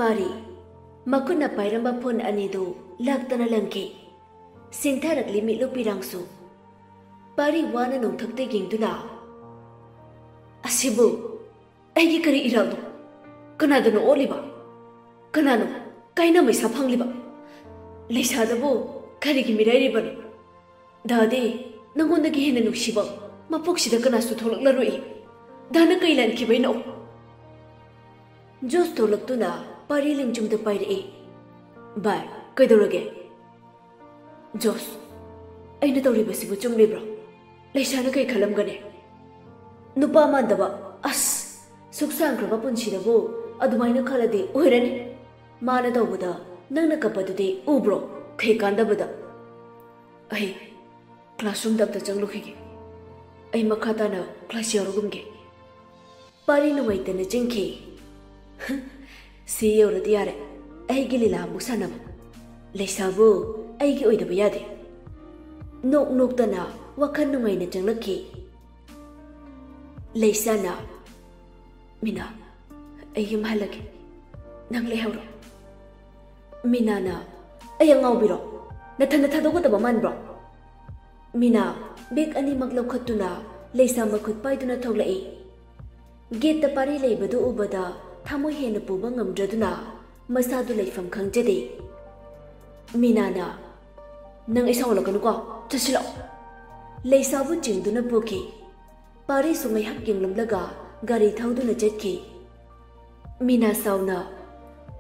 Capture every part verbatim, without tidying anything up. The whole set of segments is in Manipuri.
ꯄꯥꯔꯤ, ꯃꯈꯨꯠꯅ ꯄꯥꯏꯔꯝꯕ ꯐꯣꯟ ꯑꯅꯤꯗꯨ ꯂꯥꯛꯇꯅ ꯂꯪꯈꯤ꯫ ꯁꯤꯡꯊꯥꯔꯛꯂꯤ ꯃꯤꯠꯂꯨ ꯄꯤꯔꯥꯡꯁꯨ꯫ ꯄꯥꯔꯤ ꯋꯥꯅ ꯅꯣꯡꯊꯛꯇ ꯌꯦꯡꯗꯨꯅ, "ꯑꯁꯤꯕꯨ ꯑꯩꯒꯤ ꯀꯔꯤ ꯏꯔꯥꯜꯅꯣ? ꯀꯅꯥꯗꯅꯣ ꯑꯣꯠꯂꯤꯕ? ꯀꯅꯥꯅꯣ ꯀꯥꯏꯅ ꯃꯩꯁꯥ ꯐꯪꯂꯤꯕ? ꯂꯩꯁꯥꯗꯕꯨ ꯀꯔꯤꯒꯤ ꯃꯤꯔꯥꯏꯔꯤꯕꯅꯣ? ꯗꯥꯗꯤ ꯅꯪꯉꯣꯟꯗꯒꯤ ꯍꯦꯟꯅ ꯅꯨꯡꯁꯤꯕ ꯃꯄꯣꯛꯁꯤꯗ ꯀꯅꯥꯁꯨ ꯊꯣꯛꯂꯛꯂꯔꯣꯏ꯫ ꯗꯥꯅ ꯀꯩ ꯂꯥꯟꯈꯤꯕꯩꯅꯣ?" ꯖꯣꯁ ꯊꯣꯛꯂꯛꯇꯨꯅ ꯄꯥꯔꯤ ꯂꯦꯡꯖꯨꯝꯗ ꯄꯥꯏꯔꯛꯏ꯫ "ꯚꯥꯏ, ꯀꯩꯗꯧꯔꯒꯦ?" "ꯖꯣꯁ, ꯑꯩꯅ ꯇꯧꯔꯤꯕꯁꯤꯕꯨ ꯆꯨꯝꯂꯤꯕ꯭ꯔꯣ? ꯂꯩꯁꯥꯅ ꯀꯩ ꯈꯜꯂꯝꯒꯅꯤ? ꯅꯨꯄꯥ ꯃꯥꯟꯗꯕ, ꯑꯁ, ꯁꯨꯛ ꯁꯥꯡꯈ꯭ꯔꯕ ꯄꯨꯟꯁꯤꯗꯕꯨ ꯑꯗꯨꯃꯥꯏꯅ ꯈꯜꯂꯗꯤ ꯑꯣꯏꯔꯅꯤ꯫ ꯃꯥꯅ ꯇꯧꯕꯗ ꯅꯪꯅ ꯀꯞꯄꯗꯨꯗꯤ ꯎꯕ꯭ꯔꯣ? ꯈꯩ ꯀꯥꯟꯗꯕꯗ꯫" "ꯑꯩ ꯀ꯭ꯂꯥꯁꯔꯨꯝꯗ ꯑꯝꯇ ꯆꯪꯂꯨꯈꯤꯒꯦ꯫ ꯑꯩ ꯃꯈꯥ ꯇꯥꯅ ꯀ꯭ꯂꯥꯁ ꯌꯥꯎꯔꯒꯨꯝꯒꯦ꯫" ꯄꯥꯔꯤ ꯅꯨꯡꯉꯥꯏꯇꯅ ꯆꯤꯡꯈꯤ꯫ "ꯁꯤ ꯌꯧꯔꯗꯤ ꯌꯥꯔꯦ ꯑꯩꯒꯤ ꯂꯤꯂꯥ ꯑꯃꯨꯛ ꯁꯥꯟꯅꯕ꯫ ꯂꯩꯁꯥꯕꯨ ꯑꯩꯒꯤ ꯑꯣꯏꯗꯕ ꯌꯥꯗꯦ꯫" ꯅꯣꯛ ꯅꯣꯛꯇꯅ ꯋꯥꯈꯜ ꯅꯨꯡꯉꯥꯏꯅ ꯆꯪꯂꯛꯈꯤ꯫ ꯂꯩꯁꯥꯅ, "ꯃꯤꯅꯥ, ꯑꯩ ꯌꯨꯝ ꯍꯜꯂꯒꯦ, ꯅꯪ ꯂꯩꯍꯧꯔꯣ꯫" ꯃꯤꯅꯥꯅ, "ꯑꯩ ꯑꯉꯥꯎꯕꯤꯔꯣ? ꯅꯊꯟꯗ ꯊꯥꯗꯣꯛꯀꯗꯕ ꯃꯥꯟꯕ꯭ꯔꯣ?" ꯃꯤꯅꯥ ꯕꯦꯒ ꯑꯅꯤꯃꯛ ꯂꯧꯈꯠꯇꯨꯅ ꯂꯩꯁꯥ ꯃꯈꯨꯠ ꯄꯥꯏꯗꯨꯅ ꯊꯣꯛꯂꯛꯏ꯫ ꯒꯦꯠꯇ ꯄꯥꯔꯤ ꯂꯩꯕꯗꯨ ꯎꯕꯗ ꯊꯃꯣꯏ ꯍꯦꯟꯅ ꯄꯨꯕ ꯉꯝꯗ꯭ꯔꯗꯨꯅ ꯃꯁꯥꯗꯨ ꯂꯩꯐꯝ ꯈꯪꯖꯗꯦ꯫ ꯃꯤꯅꯥꯅ, "ꯅꯪ ꯑꯩ ꯁꯥꯎꯍꯜꯂꯛꯀꯅꯨꯀꯣ, ꯆꯠꯁꯤꯜꯂꯛꯑꯣ꯫" ꯂꯩꯁꯥꯕꯨ ꯆꯤꯡꯗꯨꯅ ꯄꯨꯈꯤ꯫ ꯄꯥꯔꯤꯁꯨ ꯉꯥꯏꯍꯥꯛ ꯌꯦꯡꯂꯝꯂꯒ ꯒꯥꯔꯤ ꯊꯧꯗꯨꯅ ꯆꯠꯈꯤ꯫ ꯃꯤꯅꯥ ꯁꯥꯎꯅ,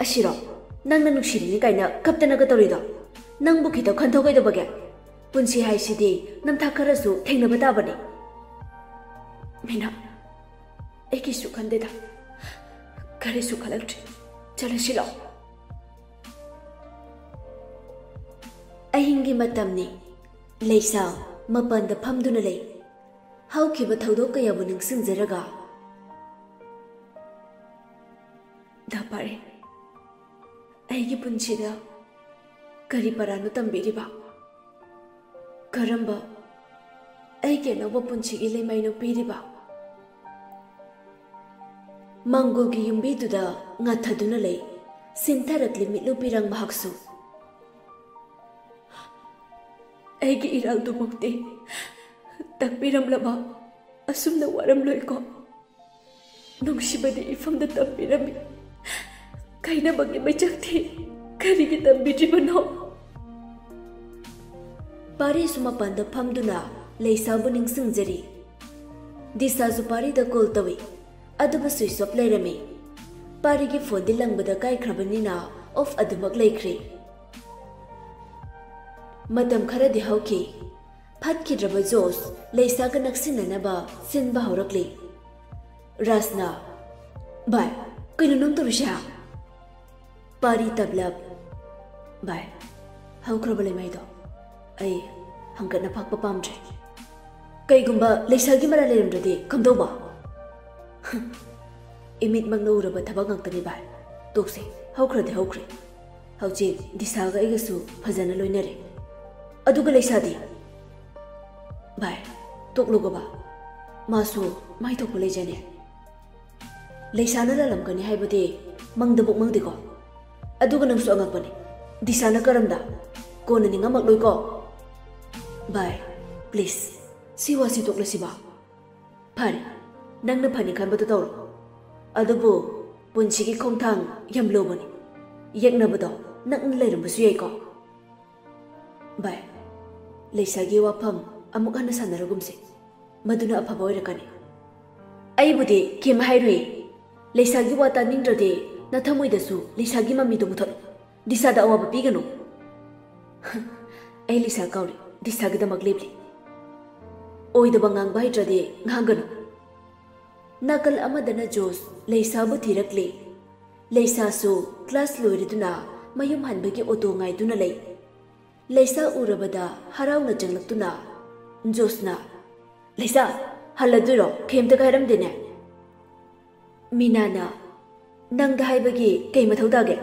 "ꯑꯁꯤꯔꯣ ꯅꯪꯅ ꯅꯨꯡꯁꯤꯔꯤꯅꯤ ꯀꯥꯏꯅ ꯀꯞꯇꯅꯒ ꯇꯧꯔꯤꯗꯣ? ꯅꯪꯕꯨ ꯈꯤꯇꯪ ꯈꯟꯊꯧ ꯀꯩꯗꯧꯕꯒꯦ? ꯄꯨꯟꯁꯤ ꯍꯥꯏꯁꯤꯗꯤ ꯅꯝꯊꯥꯛ ꯈꯔꯁꯨ ꯊꯦꯡꯅꯕ ꯇꯥꯕꯅꯤ꯫" ꯃꯤꯅꯥ, "ꯑꯩꯒꯤꯁꯨ ꯈꯟꯗꯦꯗ, ꯀꯔꯤꯁꯨ ꯈꯜꯂꯛꯇ꯭ꯔꯤ꯫ ꯆꯠꯂꯁꯤ ꯂꯥꯛꯑꯣ꯫" ꯑꯍꯤꯡꯒꯤ ꯃꯇꯝꯅꯤ꯫ ꯂꯩꯁꯥ ꯃꯄꯥꯟꯗ ꯐꯝꯗꯨꯅ ꯂꯩ꯫ ꯍꯧꯈꯤꯕ ꯊꯧꯗꯣꯛ ꯀꯌꯥꯕꯨ ꯅꯤꯡꯁꯤꯡꯖꯔꯒ, "ꯗꯥ ꯄꯥꯔꯤ, ꯑꯩꯒꯤ ꯄꯨꯟꯁꯤꯗ ꯀꯔꯤ ꯄꯔꯥꯅꯣ ꯇꯝꯕꯤꯔꯤꯕ? ꯀꯔꯝꯕ ꯑꯩꯒꯤ ꯑꯅꯧꯕ ꯄꯨꯟꯁꯤꯒꯤ ꯂꯩꯃꯥꯏꯅꯣ ꯄꯤꯔꯤꯕ?" ꯃꯪꯒꯣꯜꯒꯤ ꯌꯨꯝꯕꯤꯗꯨꯗ ꯉꯥꯊꯗꯨꯅ ꯂꯩ꯫ ꯁꯤꯟꯊꯔꯛꯂꯤ ꯃꯤꯠꯂꯨ ꯄꯤꯔꯪ ꯃꯍꯥꯛꯁꯨ꯫ ꯑꯩꯒꯤ ꯏꯔꯥꯜꯗꯨꯃꯛꯇꯤ ꯇꯥꯛꯄꯤꯔꯝꯂꯕ ꯑꯁꯨꯝꯅ ꯋꯥꯔꯝꯂꯣꯏꯀꯣ꯫ ꯅꯨꯡꯁꯤꯕꯗꯤ ꯏꯐꯝꯗ ꯇꯝꯕꯤꯔꯝꯃꯤ, ꯀꯥꯏꯅꯕꯒꯤ ꯃꯩꯆꯥꯛꯇꯤ ꯀꯔꯤꯒꯤ ꯇꯝꯕꯤꯗ꯭ꯔꯤꯕꯅꯣ? ꯄꯥꯔꯤꯁꯨ ꯃꯄꯥꯟꯗ ꯐꯝꯗꯨꯅ ꯂꯩꯁꯥꯕꯨ ꯅꯤꯡꯁꯤꯡꯖꯔꯤ꯫ ꯗꯤꯁꯥꯁꯨ ꯄꯥꯔꯤꯗ ꯀꯣꯜ ꯇꯧꯏ, ꯑꯗꯨꯕꯨ ꯁ꯭ꯋꯤꯆ ꯑꯣꯐ ꯂꯩꯔꯝꯃꯤ꯫ ꯄꯥꯔꯤꯒꯤ ꯐꯣꯟꯗꯤ ꯂꯪꯕꯗ ꯀꯥꯏꯈ꯭ꯔꯕꯅꯤꯅ ꯑꯣꯐ ꯑꯗꯨꯃꯛ ꯂꯩꯈ꯭ꯔꯦ꯫ ꯃꯇꯝ ꯈꯔꯗꯤ ꯍꯧꯈꯤ꯫ ꯐꯠꯈꯤꯗ꯭ꯔꯕ ꯖꯣꯁ ꯂꯩꯁꯥꯒ ꯅꯛꯁꯤꯟꯅꯅꯕ ꯁꯤꯟꯕ ꯍꯧꯔꯛꯂꯤ꯫ ꯔꯥꯖꯅ, "ꯚꯥꯏ, ꯀꯩꯅꯣ ꯅꯪ ꯇꯧꯔꯤꯁꯦ?" ꯄꯥꯔꯤ ꯇꯞꯂꯞ, "ꯚꯥꯏ, ꯍꯧꯈ꯭ꯔꯕ ꯂꯩꯃꯥꯏꯗꯣ ꯑꯩ ꯍꯪꯒꯠꯅ ꯐꯥꯛꯄ ꯄꯥꯝꯗ꯭ꯔꯦ꯫ ꯀꯩꯒꯨꯝꯕ ꯂꯩꯁꯥꯒꯤ ꯃꯔꯥꯜ ꯂꯩꯔꯝꯗ꯭ꯔꯗꯤ ꯀꯝꯗꯧꯕ?" "ꯏꯃꯤꯠꯃꯛꯅ ꯎꯔꯕ ꯊꯕꯛ ꯉꯥꯛꯇꯅꯤ ꯚꯥꯏ꯫ ꯇꯣꯛꯁꯦ, ꯍꯧꯈ꯭ꯔꯗꯤ ꯍꯧꯈ꯭ꯔꯦ꯫ ꯍꯧꯖꯤꯛ ꯗꯤꯁꯥꯒ ꯑꯩꯒꯁꯨ ꯐꯖꯅ ꯂꯣꯏꯅꯔꯦ꯫ ꯑꯗꯨꯒ ꯂꯩꯁꯥꯗꯤ?" "ꯚꯥꯏ, ꯇꯣꯛꯂꯨꯒꯣ ꯚꯥꯏ꯫ ꯃꯥꯁꯨ ꯃꯥꯏ ꯊꯣꯛꯄ ꯂꯩꯖꯅꯦ꯫ ꯂꯩꯁꯥꯅ ꯂꯥꯜꯂꯝꯒꯅꯤ ꯍꯥꯏꯕꯗꯤ ꯃꯪꯗꯕꯨꯛ ꯃꯪꯗꯦꯀꯣ꯫ ꯑꯗꯨꯒ ꯅꯪꯁꯨ ꯑꯉꯛꯄꯅꯤ꯫ ꯗꯤꯁꯥꯅ ꯀꯔꯝꯗ? ꯀꯣꯟꯅ ꯅꯤꯡꯉꯝꯃꯛꯂꯣꯏꯀꯣ꯫ ꯚꯥꯏ, ꯄ꯭ꯂꯤꯖ, ꯁꯤ ꯋꯥꯁꯤ ꯇꯣꯛꯂꯁꯤ ꯚꯥꯏ꯫ ꯐꯔꯦ, ꯅꯪꯅ ꯐꯅꯤ ꯈꯟꯕꯗꯨ ꯇꯧꯔꯣ꯫ ꯑꯗꯨꯕꯨ ꯄꯨꯟꯁꯤꯒꯤ ꯈꯣꯡꯊꯥꯡ ꯌꯥꯝ ꯂꯨꯕꯅꯤ꯫ ꯌꯦꯛꯅꯕꯗꯣ ꯅꯛꯅ ꯂꯩꯔꯝꯕꯁꯨ ꯌꯥꯏꯀꯣ꯫ ꯚꯥꯏ, ꯂꯩꯁꯥꯒꯤ ꯋꯥꯐꯝ ꯑꯃꯨꯛ ꯍꯟꯅ ꯁꯥꯟꯅꯔꯒꯨꯝꯁꯦ꯫ ꯃꯗꯨꯅ ꯑꯐꯕ ꯑꯣꯏꯔꯛꯀꯅꯤ꯫ ꯑꯩꯕꯨꯗꯤ ꯀꯩꯝ ꯍꯥꯏꯔꯨꯏ꯫ ꯂꯩꯁꯥꯒꯤ ꯋꯥ ꯇꯥꯅꯤꯡꯗ꯭ꯔꯗꯤ ꯅꯊꯃꯣꯏꯗꯁꯨ ꯂꯩꯁꯥꯒꯤ ꯃꯃꯤꯗꯨ ꯃꯨꯊꯠꯂꯨ꯫ ꯗꯤꯁꯥꯗ ꯑꯋꯥꯕ ꯄꯤꯒꯅꯨ꯫ ꯑꯩ ꯂꯤꯁꯥ ꯀꯧꯔꯤ, ꯗꯤꯁꯥꯒꯤꯗꯃꯛ ꯂꯦꯞꯂꯤ꯫ ꯑꯣꯏꯗꯕ ꯉꯥꯡꯕ ꯍꯩꯇ꯭ꯔꯗꯤ ꯉꯥꯡꯒꯅꯨ꯫ ꯅꯥꯀꯜ ꯑꯃꯗꯅ ꯖꯣꯁ ꯂꯩꯁꯥꯕꯨ ꯊꯤꯔꯛꯂꯤ꯫ ꯂꯩꯁꯥꯁꯨ ꯀ꯭ꯂꯥꯁ ꯂꯣꯏꯔꯗꯨꯅ ꯃꯌꯨꯝ ꯍꯟꯕꯒꯤ ꯑꯣꯇꯣ ꯉꯥꯏꯗꯨꯅ ꯂꯩ꯫ ꯂꯩꯁꯥ ꯎꯔꯕꯗ ꯍꯔꯥꯎꯅ ꯆꯪꯂꯛꯇꯨꯅ ꯖꯣꯁꯅ, "ꯂꯩꯁꯥ, ꯍꯜꯂꯗꯣꯏꯔꯣ? ꯀꯩꯝꯇꯒ ꯍꯥꯏꯔꯝꯗꯦꯅꯦ?" ꯃꯤꯅꯥꯅ, "ꯅꯪꯗ ꯍꯥꯏꯕꯒꯤ ꯀꯩ ꯃꯊꯧ ꯇꯥꯒꯦ?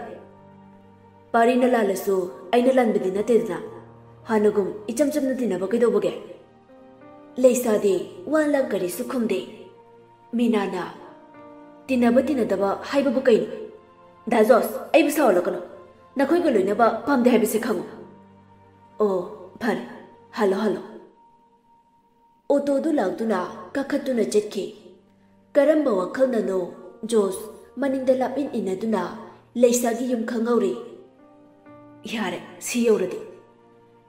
ꯄꯥꯔꯤꯅ ꯂꯥꯜꯂꯁꯨ ꯑꯩꯅ ꯂꯥꯟꯕꯗꯤ ꯅꯠꯇꯦꯗꯅ꯫ ꯍꯥꯟꯅꯒꯨꯝ ꯏꯆꯝ ꯆꯝꯅ ꯇꯤꯟꯅꯕ ꯀꯩꯗꯧꯕꯒꯦ?" ꯂꯩꯁꯥꯗꯤ ꯋꯥ ꯂꯥꯡ ꯀꯔꯤꯁꯨ ꯈꯨꯝꯗꯦ꯫ ꯃꯤꯅꯥꯅ, "ꯇꯤꯟꯅꯕ ꯇꯤꯟꯅꯗꯕ ꯍꯥꯏꯕꯕꯨ ꯀꯩꯅꯣ? ꯗꯥ ꯖꯣꯁ, ꯑꯩꯕꯨ ꯁꯥꯎꯍꯜꯂꯛꯀꯅꯨ꯫ ꯅꯈꯣꯏꯒ ꯂꯣꯏꯅꯕ ꯄꯥꯝꯗꯦ ꯍꯥꯏꯕꯁꯤ ꯈꯪꯉꯨ꯫ ꯑꯣ, ꯐꯔꯦ, ꯍꯜꯂꯣ, ꯍꯜꯂꯣ꯫ ꯑꯣꯇꯣꯗꯨ ꯂꯥꯛꯇꯨꯅ ꯀꯥꯈꯠꯇꯨꯅ ꯆꯠꯈꯤ꯫ ꯀꯔꯝꯕ ꯋꯥꯈꯜꯅꯅꯣ ꯖꯣꯁ ꯃꯅꯤꯡꯗ ꯂꯥꯞꯏꯟ ꯏꯟꯅꯗꯨꯅ ꯂꯩꯁꯥꯒꯤ ꯌꯨꯝ ꯈꯪꯍꯧꯔꯤ꯫ ꯌꯥꯔꯦ, ꯁꯤ ꯌꯧꯔꯗꯤ꯫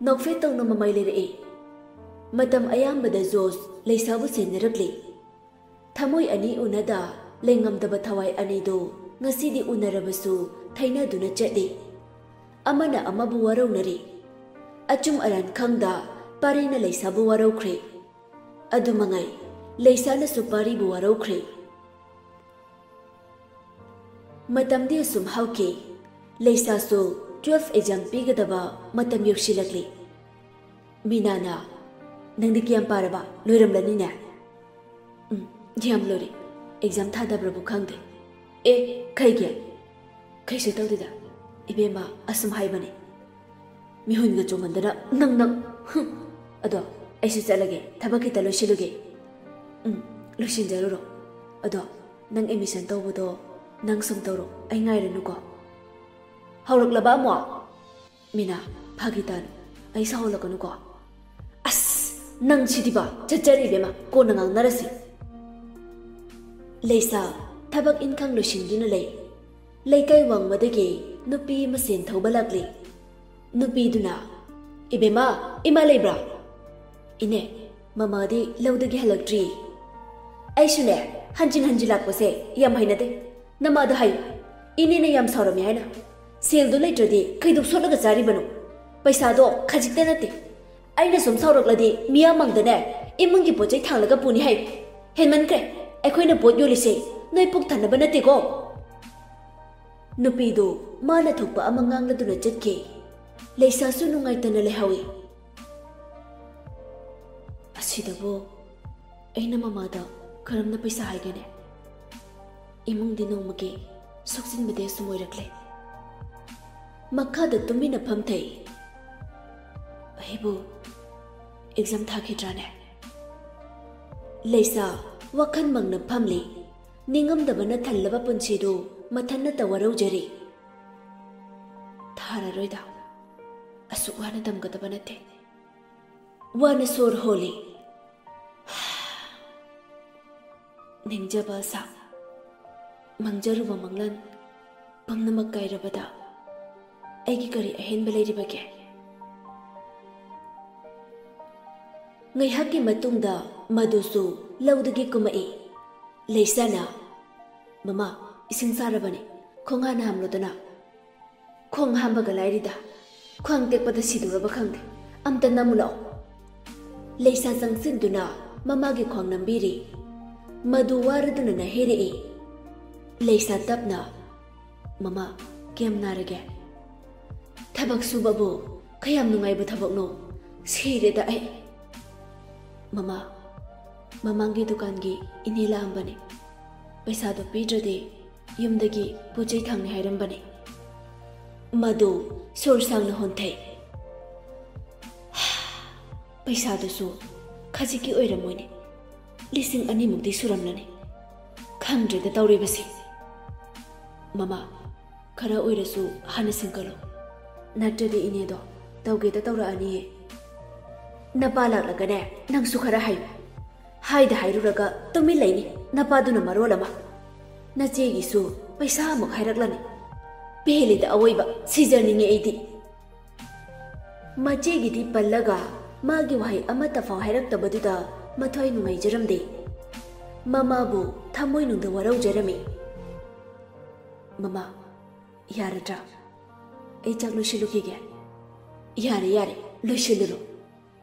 ꯅꯣꯛꯐꯦꯠ ꯇꯧꯅ ꯃꯃꯥꯏ ꯂꯩꯔꯛꯏ꯫ ꯃꯇꯝ ꯑꯌꯥꯝꯕꯗ ꯖꯣꯁ ꯂꯩꯁꯥꯕꯨ ꯁꯦꯟꯅꯔꯛꯂꯤ꯫ ꯊꯃꯣꯏ ꯑꯅꯤ ꯎꯅꯗ ꯂꯩꯉꯝꯗꯕ ꯊꯋꯥꯏ ꯑꯅꯤꯗꯨ ꯉꯁꯤꯗꯤ ꯎꯅꯔꯕꯁꯨ ꯊꯩꯅꯗꯨꯅ ꯆꯠꯂꯤ꯫ ꯑꯃꯅ ꯑꯃꯕꯨ ꯋꯥꯔꯧꯅꯔꯤ꯫ ꯑꯆꯨꯝ ꯑꯔꯥꯟ ꯈꯪꯗ ꯄꯥꯔꯤꯅ ꯂꯩꯁꯥꯕꯨ ꯋꯥꯔꯧꯈ꯭ꯔꯦ꯫ ꯑꯗꯨꯃꯉꯥꯏ, ꯂꯩꯁꯥꯅꯁꯨ ꯄꯥꯔꯤꯕꯨ ꯋꯥꯔꯧꯈ꯭ꯔꯦ꯫ ꯃꯇꯝꯗꯤ ꯑꯁꯨꯝ ꯍꯧꯈꯤ꯫ ꯂꯩꯁꯥꯁꯨ twelve exam ꯄꯤꯒꯗꯕ ꯃꯇꯝ ꯌꯧꯁꯤꯜꯂꯛꯂꯤ꯫ ꯃꯤꯅꯥꯅ, "ꯅꯪꯗꯤ ꯀꯌꯥꯝ ꯄꯥꯔꯕ? ꯂꯣꯏꯔꯝꯂꯅꯤꯅꯦ?" "ꯎꯝ, ꯌꯥꯝ ꯂꯣꯏꯔꯦ꯫ Exam ꯊꯥꯗꯕ꯭ꯔꯕꯨ ꯈꯪꯗꯦ꯫" "ꯑꯦ, ꯀꯩꯒꯤ?" "ꯀꯩꯁꯨ ꯇꯧꯗꯦꯗ꯫ ꯏꯕꯦꯝꯃ ꯑꯁꯨꯝ ꯍꯥꯏꯕꯅꯦ꯫ ꯃꯤꯍꯨꯟꯒ ꯆꯣꯡꯍꯟꯗꯅ ꯅꯪ, ꯅꯪ꯫ ꯍꯨꯝ꯫ ꯑꯗꯣ ꯑꯩꯁꯨ ꯆꯠꯂꯒꯦ, ꯊꯕꯛ ꯈꯤꯇ ꯂꯣꯏꯁꯤꯜꯂꯨꯒꯦ꯫" "ꯎꯝ, ꯂꯣꯏꯁꯤꯟꯖꯔꯨꯔꯣ꯫ ꯑꯗꯣ ꯅꯪ admission ꯇꯧꯕꯗꯣ ꯅꯪ ꯁꯨꯝ ꯇꯧꯔꯣ, ꯑꯩ ꯉꯥꯏꯔꯅꯨꯀꯣ꯫" "ꯍꯧꯔꯛꯂꯕ ꯑꯃꯨꯛ?" "ꯃꯤꯅꯥ, ꯐꯥꯒꯤ ꯇꯥꯅꯨ, ꯑꯩ ꯁꯥꯎꯍꯜꯂꯛꯀꯅꯨꯀꯣ꯫" "ꯑꯁ, ꯅꯪ ꯁꯤꯗꯤꯕ, ꯆꯠꯆꯔꯤ ꯏꯕꯦꯝꯃ, ꯀꯣꯟꯅ ꯉꯥꯡꯅꯔꯁꯤ꯫" ꯂꯩꯁꯥ ꯊꯕꯛ ꯏꯟꯈꯥꯡ ꯂꯣꯏꯁꯤꯟꯗꯨꯅ ꯂꯩ꯫ ꯂꯩꯀꯥꯏ ꯋꯥꯡꯃꯗꯒꯤ ꯅꯨꯄꯤ ꯑꯃ ꯁꯦꯟ ꯊꯧꯕ ꯂꯥꯛꯂꯤ꯫ ꯅꯨꯄꯤꯗꯨꯅ, "ꯏꯕꯦꯝꯃ, ꯏꯃꯥ ꯂꯩꯕ꯭ꯔꯥ?" "ꯏꯅꯦ, ꯃꯃꯥꯗꯤ ꯂꯧꯗꯒꯤ ꯍꯜꯂꯛꯇ꯭ꯔꯤ꯫" "ꯑꯩꯁꯨꯅꯦ, ꯍꯟꯖꯤꯟ ꯍꯟꯖꯤꯟ ꯂꯥꯛꯄꯁꯦ ꯌꯥꯝ ꯍꯩꯅꯗꯦ꯫ ꯅꯃꯥꯗ ꯍꯥꯏꯌꯨ, ꯏꯅꯦꯅ ꯌꯥꯝ ꯁꯥꯎꯔꯝꯃꯦ ꯍꯥꯏꯅ꯫ ꯁꯦꯜꯗꯣ ꯂꯩꯇ꯭ꯔꯗꯤ ꯀꯩꯗꯧ ꯁꯣꯠꯂꯒ ꯆꯥꯔꯤꯕꯅꯣ? ꯄꯩꯁꯥꯗꯣ ꯈꯖꯤꯛꯇ ꯅꯠꯇꯦ꯫ ꯑꯩꯅ ꯁꯨꯝ ꯁꯥꯎꯔꯛꯂꯗꯤ ꯃꯤꯌꯥꯝ ꯃꯥꯡꯗꯅꯦ ꯏꯃꯨꯡꯒꯤ ꯄꯣꯠ ꯆꯩ ꯊꯥꯡꯂꯒ ꯄꯨꯅꯤ ꯍꯥꯏ꯫ ꯍꯦꯟꯃꯟꯈ꯭ꯔꯦ꯫ ꯑꯩꯈꯣꯏꯅ ꯄꯣꯠ ꯌꯣꯜꯂꯤꯁꯦ ꯅꯣꯏ ꯄꯨꯛ ꯊꯟꯅꯕ ꯅꯠꯇꯦꯀꯣ꯫" ꯅꯨꯄꯤꯗꯨ ꯃꯥꯅ ꯊꯣꯛꯄ ꯑꯃ ꯉꯥꯡꯂꯗꯨꯅ ꯆꯠꯈꯤ꯫ ꯂꯩꯁꯥꯁꯨ ꯅꯨꯡꯉꯥꯏꯇꯅ ꯂꯩꯍꯧꯏ꯫ "ꯑꯁꯤꯗꯕꯨ ꯑꯩꯅ ꯃꯃꯥꯗ ꯀꯔꯝꯅ ꯄꯩꯁꯥ ꯍꯥꯏꯒꯅꯤ? ꯏꯃꯨꯡꯗꯤ ꯅꯣꯡꯃꯒꯤ ꯁꯣꯛꯆꯤꯟꯕꯗꯤ ꯑꯁꯨꯝ ꯑꯣꯏꯔꯛꯂꯦ꯫" ꯃꯈꯥꯗ ꯇꯨꯃꯤꯟꯅ ꯐꯝꯊꯩ꯫ "ꯑꯩꯕꯨ exam ꯊꯥꯈꯤꯗ꯭ꯔꯥꯅꯦ?" ꯂꯩꯁꯥ ꯋꯥꯈꯜ ꯃꯪꯅ ꯐꯝꯂꯤ꯫ ꯅꯤꯡꯉꯝꯗꯕꯅ ꯊꯜꯂꯕ ꯄꯨꯟꯁꯤꯗꯨ ꯃꯊꯟꯅꯇ ꯋꯥꯔꯧꯖꯔꯤ꯫ ꯊꯥꯔꯔꯣꯏꯗ, ꯑꯁꯨꯛ ꯋꯥꯅ ꯇꯝꯒꯗꯕ ꯅꯠꯇꯦ꯫ ꯋꯥꯅ ꯁꯣꯔ ꯍꯣꯜꯂꯤ꯫ ꯅꯤꯡꯖꯕ ꯑꯁꯥ, ꯃꯪꯖꯔꯨꯕ ꯃꯪꯂꯥꯟ ꯄꯨꯝꯅꯃꯛ ꯀꯥꯏꯔꯕꯗ ꯑꯩꯒꯤ ꯀꯔꯤ ꯑꯍꯦꯟꯕ ꯂꯩꯔꯤꯕꯒꯦ? ꯉꯥꯏꯍꯥꯛꯀꯤ ꯃꯇꯨꯡꯗ ꯃꯗꯨꯁꯨ ꯂꯧꯗꯒꯤ ꯀꯨꯝꯃꯛꯏ꯫ ꯂꯩꯁꯥꯅ, "ꯃꯃꯥ, ꯏꯁꯤꯡ ꯁꯥꯔꯕꯅꯤ, ꯈꯣꯡ ꯍꯥꯟꯅ ꯍꯥꯝꯂꯨꯗꯅ꯫" "ꯈꯣꯡ ꯍꯥꯝꯕꯒ ꯂꯥꯏꯔꯤꯗ, ꯈ꯭ꯋꯥꯡ ꯇꯦꯛꯄꯗ ꯁꯤꯗꯧꯔꯕ ꯈꯪꯗꯦ, ꯑꯝꯇ ꯅꯝꯃꯨ ꯂꯥꯛꯑꯣ꯫" ꯂꯩꯁꯥ ꯆꯪꯁꯤꯟꯗꯨꯅ ꯃꯃꯥꯒꯤ ꯈ꯭ꯋꯥꯡ ꯅꯝꯕꯤꯔꯤ꯫ ꯃꯗꯨ ꯋꯥꯔꯗꯨꯅ ꯅꯥꯍꯩꯔꯛꯏ꯫ ꯂꯩꯁꯥ ꯇꯞꯅ, "ꯃꯃꯥ, ꯀꯌꯥꯝ ꯅꯥꯔꯒꯦ?" "ꯊꯕꯛ ꯁꯨꯕꯕꯨ ꯀꯌꯥꯝ ꯅꯨꯡꯉꯥꯏꯕ ꯊꯕꯛꯅꯣ? ꯁꯤꯔꯦꯗ ꯑꯩ꯫" "ꯃꯃꯥ, ꯃꯃꯥꯡꯒꯤ ꯗꯨꯀꯥꯟꯒꯤ ꯏꯅꯦ ꯂꯥꯛꯑꯝꯕꯅꯦ꯫ ꯄꯩꯁꯥꯗꯣ ꯄꯤꯗ꯭ꯔꯗꯤ ꯌꯨꯝꯗꯒꯤ ꯄꯣꯠ ꯆꯩ ꯊꯥꯡꯅꯤ ꯍꯥꯏꯔꯝꯕꯅꯦ꯫" ꯃꯗꯨ ꯁꯣꯔ ꯁꯥꯡꯅ ꯍꯣꯟꯊꯩ꯫ "ꯄꯩꯁꯥꯗꯨꯁꯨ ꯈꯖꯤꯛꯀꯤ ꯑꯣꯏꯔꯝꯃꯣꯏꯅꯦ, ꯂꯤꯁꯤꯡ ꯑꯅꯤꯃꯨꯛꯇꯤ ꯁꯨꯔꯝꯂꯅꯤ꯫ ꯈꯪꯗ꯭ꯔꯦꯗ ꯇꯧꯔꯤꯕꯁꯤ꯫" "ꯃꯃꯥ, ꯈꯔ ꯑꯣꯏꯔꯁꯨ ꯍꯥꯟꯅ ꯁꯤꯡꯀꯠꯂꯨ, ꯅꯠꯇ꯭ꯔꯗꯤ ꯏꯅꯦꯗꯣ ꯇꯧꯒꯦꯗ ꯇꯧꯔꯛꯑꯅꯤꯌꯦ꯫" "ꯅꯄꯥ ꯂꯥꯛꯂꯒꯅꯦ ꯅꯪꯁꯨ ꯈꯔ ꯍꯥꯏꯌꯨ꯫ ꯍꯥꯏꯗ ꯍꯥꯏꯔꯨꯔꯒ ꯇꯨꯃꯤꯟ ꯂꯩꯅꯤ ꯅꯄꯥꯗꯨꯅ ꯃꯔꯣꯜ ꯑꯃ꯫ ꯅꯆꯦꯒꯤꯁꯨ ꯄꯩꯁꯥ ꯑꯃꯨꯛ ꯍꯥꯏꯔꯛꯂꯅꯤ꯫ ꯄꯦꯜꯂꯦꯗ ꯑꯋꯣꯏꯕ, ꯁꯤꯖꯅꯤꯡꯉꯦ ꯑꯩꯗꯤ꯫" ꯃꯆꯦꯒꯤꯗꯤ ꯄꯜꯂꯒ ꯃꯥꯒꯤ ꯋꯥꯍꯩ ꯑꯃꯠꯇ ꯐꯥꯎ ꯍꯥꯏꯔꯛꯇꯕꯗꯨꯗ ꯃꯊ꯭ꯋꯥꯏ ꯅꯨꯡꯉꯥꯏꯖꯔꯝꯗꯦ꯫ ꯃꯃꯥꯕꯨ ꯊꯃꯣꯏꯅꯨꯡꯗ ꯋꯥꯔꯧꯖꯔꯝꯃꯤ꯫ "ꯃꯃꯥ, ꯌꯥꯔꯗ꯭ꯔꯥ? ꯑꯩ ꯆꯥꯛ ꯂꯣꯏꯁꯤꯜꯂꯨꯈꯤꯒꯦ꯫" "ꯌꯥꯔꯦ, ꯌꯥꯔꯦ, ꯂꯣꯏꯁꯤꯜꯂꯨꯔꯣ꯫"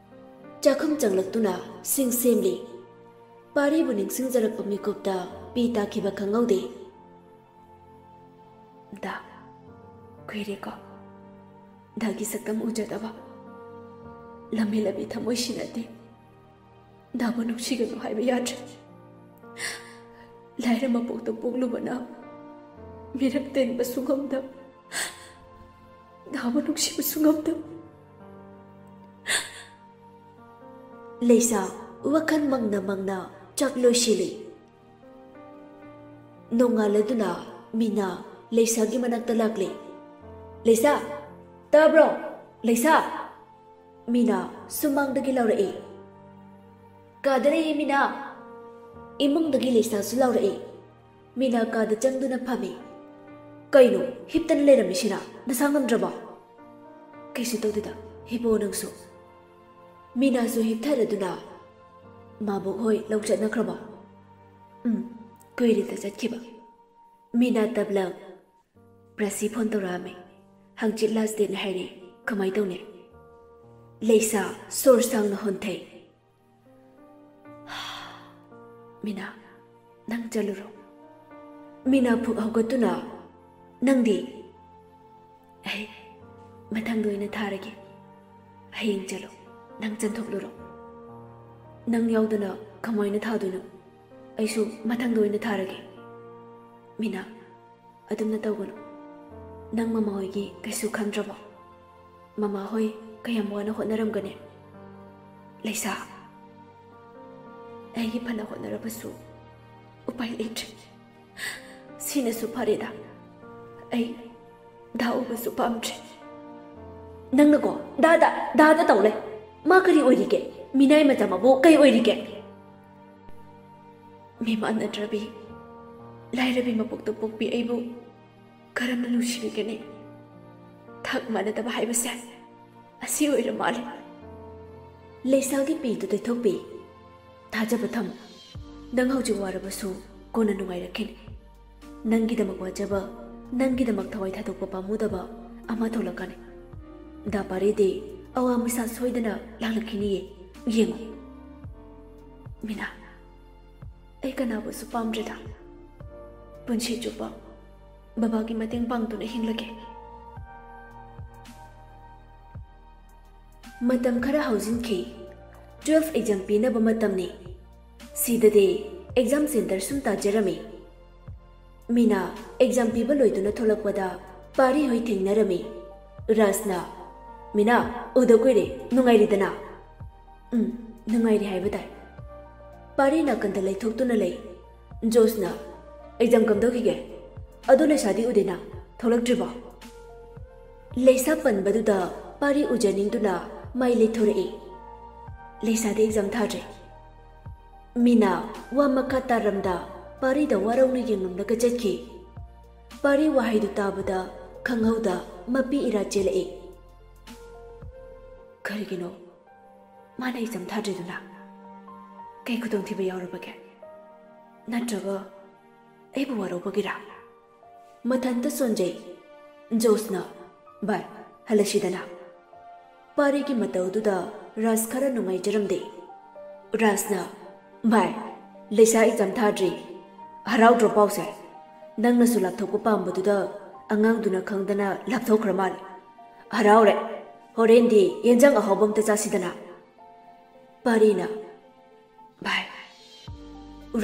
ꯆꯥꯛꯈꯨꯝ ꯆꯪꯂꯛꯇꯨꯅ ꯁꯤꯡ ꯁꯦꯝꯂꯤ꯫ ꯄꯥꯔꯤꯕꯨ ꯅꯤꯡꯁꯤꯡꯖꯔꯛꯄ ꯃꯤꯀꯨꯞꯇ ꯄꯤ ꯇꯥꯈꯤꯕ ꯈꯪꯍꯧꯗꯦ꯫ "ꯗꯥ, ꯀꯨꯏꯔꯦꯀꯣ ꯗꯥꯒꯤ ꯁꯛꯇꯝ ꯎꯖꯗꯕ꯫ ꯂꯝꯍꯦꯜꯂꯕꯤ ꯊꯃꯣꯏ ꯁꯤꯅꯗꯦ꯫ ꯗꯥꯕꯨ ꯅꯨꯡꯁꯤꯒꯅꯨ ꯍꯥꯏꯕ ꯌꯥꯗ꯭ꯔꯦ꯫ ꯂꯥꯏꯔ ꯃꯄꯣꯛꯇ ꯄꯣꯛꯂꯨꯕꯅ ꯃꯤꯔꯛ ꯇꯦꯟꯕꯁꯨ ꯉꯝꯗꯕ, ꯗꯥꯕꯨ ꯅꯨꯡꯁꯤꯕꯁꯨ ꯉꯝꯗꯕ꯫" ꯂꯩꯁꯥ ꯋꯥꯈꯜ ꯃꯪꯅ ꯃꯪꯅ ꯆꯥꯛ ꯂꯣꯏꯁꯤꯜꯂꯤ꯫ ꯅꯣꯡꯉꯥꯜꯂꯗꯨꯅ ꯃꯤꯅꯥ ꯂꯩꯁꯥꯒꯤ ꯃꯅꯥꯛꯇ ꯂꯥꯛꯂꯦ꯫ "ꯂꯩꯁꯥ, ꯇꯥꯕ꯭ꯔꯣ? ꯂꯩꯁꯥ!" ꯃꯤꯅꯥ ꯁꯨꯃꯥꯡꯗꯒꯤ ꯂꯥꯎꯔꯛꯏ꯫ "ꯀꯥꯗ ꯂꯩꯌꯦ, ꯃꯤꯅꯥ!" ꯏꯃꯨꯡꯗꯒꯤ ꯂꯩꯁꯥꯁꯨ ꯂꯥꯎꯔꯛꯏ꯫ ꯃꯤꯅꯥ ꯀꯥꯗ ꯆꯪꯗꯨꯅ ꯐꯝꯃꯤ꯫ "ꯀꯩꯅꯣ, ꯍꯤꯞꯇꯅ ꯂꯩꯔꯝꯃꯤꯁꯤꯅ? ꯅꯁꯥ ꯉꯝꯗ꯭ꯔꯕꯣ?" "ꯀꯩꯁꯨ ꯇꯧꯗꯦꯗ, ꯍꯤꯞꯄꯣ ꯅꯪꯁꯨ꯫" ꯃꯤꯅꯥꯁꯨ ꯍꯤꯞꯊꯔꯗꯨꯅ, "ꯃꯥꯕꯣꯛ ꯍꯣꯏ ꯂꯧ ꯆꯠꯅꯈ꯭ꯔꯕꯣ?" "ꯎꯝ, ꯀꯨꯏꯔꯦꯗ ꯆꯠꯈꯤꯕ꯫" ꯃꯤꯅꯥ ꯇꯞꯂꯞ, "ꯄ꯭ꯔꯥꯁꯤ ꯐꯣꯟ ꯇꯧꯔꯛꯑꯝꯃꯦ꯫ ꯍꯪꯆꯤꯠ ꯂꯥꯁ ꯗꯦꯠꯅꯦ ꯍꯥꯏꯔꯦ꯫ ꯀꯃꯥꯏ ꯇꯧꯅꯤ?" ꯂꯩꯁꯥ ꯁꯣꯔ ꯁꯥꯡꯅ ꯍꯣꯟꯊꯩ꯫ "ꯃꯤꯅꯥ, ꯅꯪ ꯆꯠꯂꯨꯔꯣ꯫" ꯃꯤꯅꯥ ꯐꯨꯛ ꯍꯧꯒꯠꯇꯨꯅ, "ꯅꯪꯗꯤ?" "ꯑꯩ ꯃꯊꯪꯗ ꯑꯣꯏꯅ ꯊꯥꯔꯒꯦ꯫ ꯍꯌꯦꯡ ꯆꯠꯂꯣ, ꯅꯪ ꯆꯟꯊꯣꯛꯂꯨꯔꯣ꯫" "ꯅꯪ ꯌꯥꯎꯗꯅ ꯀꯃꯥꯏꯅ ꯊꯥꯗꯣꯏꯅꯣ? ꯑꯩꯁꯨ ꯃꯊꯪꯗ ꯑꯣꯏꯅ ꯊꯥꯔꯒꯦ꯫" "ꯃꯤꯅꯥ, ꯑꯗꯨꯝꯅ ꯇꯧꯒꯅꯨ꯫ ꯅꯪ ꯃꯃꯥ ꯍꯣꯏꯒꯤ ꯀꯩꯁꯨ ꯈꯟꯗ꯭ꯔꯕꯣ? ꯃꯃꯥ ꯍꯣꯏ ꯀꯌꯥꯝ ꯋꯥꯅ ꯍꯣꯠꯅꯔꯝꯒꯅꯤ?" "ꯂꯩꯁꯥ, ꯑꯩꯒꯤ ꯐꯅ ꯍꯣꯠꯅꯔꯕꯁꯨ ꯎꯄꯥꯏ ꯂꯩꯇ꯭ꯔꯦ꯫ ꯁꯤꯅꯁꯨ ꯐꯔꯦꯗ꯫ ꯑꯩ ꯗꯥ ꯎꯕꯁꯨ ꯄꯥꯝꯗ꯭ꯔꯦ꯫" "ꯅꯪꯅꯀꯣ ꯗꯥꯗ, ꯗꯥꯗ ꯇꯧ ꯂꯩ꯫ ꯃꯥ ꯀꯔꯤ ꯑꯣꯏꯔꯤꯒꯦ? ꯃꯤꯅꯥꯏ ꯃꯆꯥ ꯃꯥꯕꯨ ꯀꯩ ꯑꯣꯏꯔꯤꯒꯦ?" "ꯃꯤꯃꯥꯟꯅꯗ꯭ꯔꯕꯤ, ꯂꯥꯏꯔꯕꯤ ꯃꯄꯣꯛꯇ ꯄꯣꯛꯄꯤ ꯑꯩꯕꯨ ꯀꯔꯝꯅ ꯅꯨꯡꯁꯤꯕꯤꯒꯅꯤ? ꯊꯥꯛ ꯃꯥꯟꯅꯗꯕ ꯍꯥꯏꯕꯁꯦ ꯑꯁꯤ ꯑꯣꯏꯔ ꯃꯥꯜꯂꯦ꯫" ꯂꯩꯁꯥꯒꯤ ꯄꯤꯗꯨ ꯇꯩꯊꯣꯛꯄꯤ꯫ "ꯊꯥꯖꯕ ꯊꯝꯃꯨ꯫ ꯅꯪ ꯍꯧꯖꯤꯛ ꯋꯥꯔꯕꯁꯨ ꯀꯣꯟꯅ ꯅꯨꯡꯉꯥꯏꯔꯛꯈꯤꯅꯤ꯫ ꯅꯪꯒꯤꯗꯃꯛ ꯋꯥꯖꯕ, ꯅꯪꯒꯤꯗꯃꯛ ꯊꯋꯥꯏ ꯊꯥꯗꯣꯛꯄ ꯄꯥꯝꯃꯨꯗꯕ ꯑꯃ ꯊꯣꯛꯂꯛꯀꯅꯤ꯫ ꯗꯥ ꯄꯥꯔꯤꯗꯤ ꯑꯋꯥ ꯃꯁꯥ ꯁꯣꯏꯗꯅ ꯂꯥꯛꯂꯛꯈꯤꯅꯤꯌꯦ, ꯌꯦꯡꯉꯨ꯫" "ꯃꯤꯅꯥ, ꯑꯩ ꯀꯅꯥꯕꯨꯁꯨ ꯄꯥꯝꯗ꯭ꯔꯦꯗ꯫ ꯄꯨꯟꯁꯤ ꯆꯨꯞꯄ ꯕꯕꯥꯒꯤ ꯃꯇꯦꯡ ꯄꯥꯡꯗꯨꯅ ꯍꯤꯡꯂꯒꯦ꯫" ꯃꯇꯝ ꯈꯔ ꯍꯧꯖꯤꯟꯈꯤ꯫ ꯇꯨꯋꯦꯜꯐ ꯑꯦꯛꯖꯥꯝ ꯄꯤꯅꯕ ꯃꯇꯝꯅꯤ꯫ ꯁꯤꯗꯗꯤ ꯑꯦꯛꯖꯥꯝ ꯁꯦꯟꯇꯔ ꯁꯨꯝ ꯇꯥꯖꯔꯝꯃꯤ꯫ ꯃꯤꯅꯥ ꯑꯦꯛꯖꯥꯝ ꯄꯤꯕ ꯂꯣꯏꯗꯨꯅ ꯊꯣꯛꯂꯛꯄꯗ ꯄꯥꯔꯤ ꯍꯣꯏ ꯊꯦꯡꯅꯔꯝꯃꯤ꯫ ꯔꯥꯖꯅ, "ꯃꯤꯅꯥ, ꯎꯗ ꯀꯨꯏꯔꯦ, ꯅꯨꯡꯉꯥꯏꯔꯤꯗꯅ?" "ꯎꯝ, ꯅꯨꯡꯉꯥꯏꯔꯤ ꯍꯥꯏꯕ ꯇꯥꯏ꯫" ꯄꯥꯔꯤ ꯅꯥꯀꯟꯗ ꯂꯩꯊꯣꯛꯇꯨꯅ ꯂꯩ꯫ ꯖꯣꯁꯅ, "ꯑꯦꯛꯖꯥꯝ ꯀꯝꯗꯧꯈꯤꯒꯦ?" ꯑꯗꯨ ꯂꯩꯁꯥꯗꯤ ꯎꯗꯦꯅ, ꯊꯣꯛꯂꯛꯇ꯭ꯔꯤꯕꯣ? ꯂꯩꯁꯥ ꯄꯟꯕꯗꯨꯗ ꯄꯥꯔꯤ ꯎꯖꯅꯤꯡꯗꯨꯅ ꯃꯥꯏ ꯂꯩꯊꯣꯔꯛꯏ꯫ ꯂꯩꯁꯥꯗꯤ ꯑꯦꯛꯖꯥꯝ ꯊꯥꯗ꯭ꯔꯦ꯫ ꯃꯤꯅ ꯋꯥ ꯃꯈꯥ ꯇꯥꯔꯝꯗ ꯄꯥꯔꯤꯗ ꯋꯥꯔꯧꯅ ꯌꯦꯡꯂꯝꯂꯒ ꯆꯠꯈꯤ꯫ ꯄꯥꯔꯤ ꯋꯥꯍꯩꯗꯨ ꯇꯥꯕꯗ ꯈꯪꯍꯧꯗ ꯃꯄꯤ ꯏꯔꯥ ꯆꯦꯜꯂꯛꯏ꯫ ꯀꯔꯤꯒꯤꯅꯣ ꯃꯥꯅ ꯑꯦꯛꯖꯥꯝ ꯊꯥꯗ꯭ꯔꯤꯗꯨꯅ? ꯀꯩ ꯈꯨꯗꯣꯡꯊꯤꯕ ꯌꯥꯎꯔꯕꯒꯦ? ꯅꯠꯇ꯭ꯔꯒ ꯑꯩꯕꯨ ꯋꯥꯔꯧꯕꯒꯤꯔꯥ? ꯃꯊꯟꯇ ꯁꯣꯟꯖꯩ꯫ ꯖꯣꯁꯅ, "ꯚꯥꯏ, ꯍꯜꯂꯁꯤꯗꯅ?" ꯄꯥꯔꯤꯒꯤ ꯃꯇꯧꯗꯨꯗ ꯔꯥꯖ ꯈꯔ ꯅꯨꯡꯉꯥꯏꯖꯔꯝꯗꯦ꯫ ꯔꯥꯖꯅ, "ꯚꯥꯏ, ꯂꯩꯁꯥ ꯑꯦꯛꯖꯥꯝ ꯊꯥꯗ꯭ꯔꯤ꯫ ꯍꯔꯥꯎꯗ꯭ꯔꯣ ꯄꯥꯎꯁꯦ? ꯅꯪꯅꯁꯨ ꯂꯥꯞꯊꯣꯛꯄ ꯄꯥꯝꯕꯗꯨꯗ ꯑꯉꯥꯡꯗꯨꯅ ꯈꯪꯗꯅ ꯂꯥꯞꯊꯣꯛꯈ꯭ꯔ ꯃꯥꯜꯂꯦ꯫ ꯍꯔꯥꯎꯔꯦ꯫ ꯍꯣꯔꯦꯟꯗꯤ ꯌꯦꯟꯖꯥꯡ ꯑꯍꯥꯎꯕ ꯑꯝꯇ ꯆꯥꯁꯤꯗꯅ?" ꯄꯥꯔꯤꯅ, "ꯚꯥꯏ꯫"